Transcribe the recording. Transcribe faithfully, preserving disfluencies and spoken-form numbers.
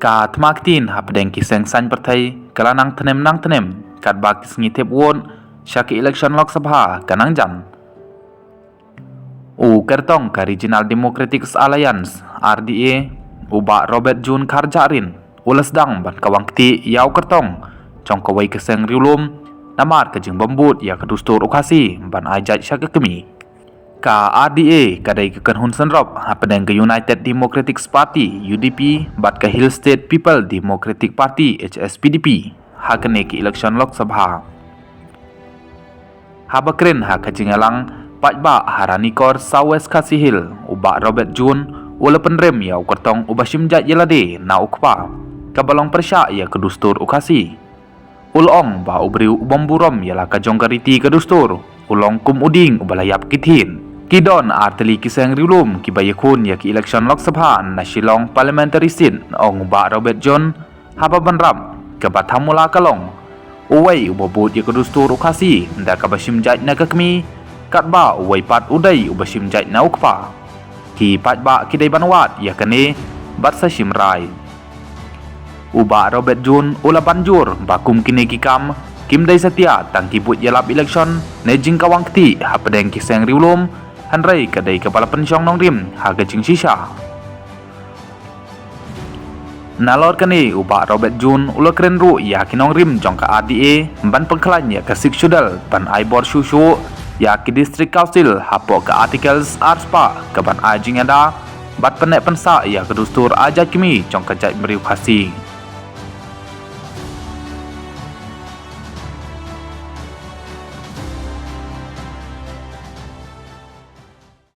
Ka thma ktien hapdeng ki seng saiñ pyrthei ka la nang tnem nang tnem katba ki sngi thep vote sha ka election Lok Sabha ka nang jan. U kyrtong ka Regional Democratic Alliance, R D A, u Bah Robert June Kharjahrin, u la sdang ban kawang kti ïa u kyrtong jong kawei ka seng riewlum namar ka jingbym bud ïa ka dustur u Khasi ban ai jait sha ka kmie. Ka R D A ka dei ka kynhun synrop hapdeng ka United Democratic Party, U D P, bad ka Hill State People Democratic Party, H S P D P, ha kane ka election Lok Sabha. Haba kren ha ka jingïalang paidbah ha Ranikor, South West Khasi Hills, u Bah Robert June u la pynrem ïa u kyrtong uba shim jait ïa lade na u kpa, kaba long pyrshah ïa ka dustur u Khasi. U la ong ba u briew ubym burom ïa la ka jong ka riti ka dustur u long kum u dieng uba la ïap ki thied. Ki don artylli ki seng riewlum kiba ïakhun ïa ka election Lok Sabha na Shillong Parliamentary Seat, ong u Bah Robert June, haba bynrap kaba thamula ka long uwei uba bud ïa ka dustur u Khasi da kaba shim jait na ka kmie, katba uwei pat u dei uba shim jait na u kpa. Ki paidbah ki dei ban wad ïa kane bad sa shim rai. U Bah Robert June u la ban jur ba kum kine ki kam kim dei satia tang ki buit ïalap election ne jingkawang kti hapdeng ki seng riewlum, hynrei ka dei kaba la pynshong nongrim ha ka jingshisha. Nalor kane u Bah Robert June u la kren ruh ïa ki nongrim jong ka R D A ban pynkhlaiñ ïa ka Sixth Schedule ban ai bor shuh shuh ïa ki District Council hapoh ka Articles arspah kaban ai jingïada bad pynneh pynsah ïa ka dustur ai jait kmie jong ka jaitbynriew Khasi.